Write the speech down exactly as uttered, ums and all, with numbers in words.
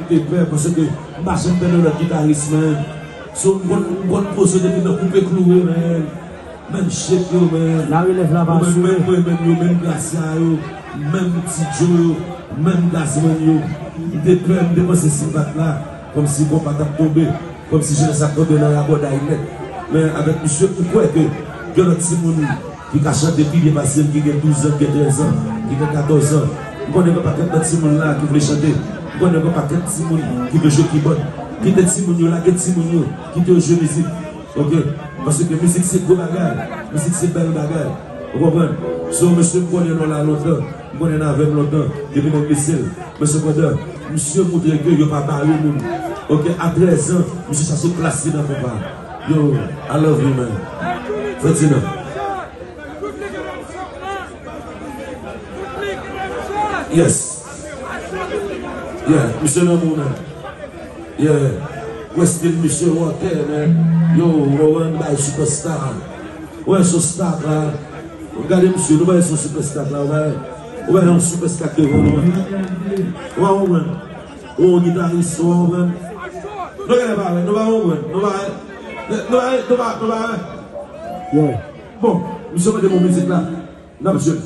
Te pè, paske m pa janm pè de lòt gitaris, man. So, m konn, m konn poze depi nan koupe kloure, man. Menm chèk yo, man. La relèv la pa asire. Menm, menm, menm, menm yo, menm Gracia yo, menm Ti Joe yo, menm Gazman yo. M te pè, m te panse si m pa t la, kòmsi konpa t ap tonbe, kòmsi jenès ap tonbe nan rabòday nèt. Men avèk misye, m kwè ke gen lòt timoun ki ka chante pi byen pase m, ki gen douz an, ki gen trèz an, ki gen katòz an. M konnen gen pakèt nan timoun la ki vle chante. M konnen gen pakèt timoun ki vle jwe kibòd. Kite timoun yo, lage timoun yo, kite yo jwe mizik. Oke? Paske mizik se gwo bagay. Mizik se bèl bagay. Ou konprann? So, mesye, m konnen nou la lontan. M konnen n avè m lontan. Depi nan lise. Men sepandan, misye montre ke yo pa bare moun. Oke? A trèz an, misye chache plas li nan konpa. Yo, I love you, man. Ferdinand. Yes. Yeah, misye nan moun, man. Yeah. Westin, misye wòtè, man. Yo, Rowan bay superstar. Wè, son star la. Gade misye, nou bay son superstar la, wè. Wè, yon superstar devan nou, man. Wè, Rowan. Yon gitaris, wè, Rowan. Nou gade pa wè, nou pa Rowan. Nou pa, nou pa, nou pa, nou pa wè. Yeah. Bon, misye mete bon mizik la. N ap jwe.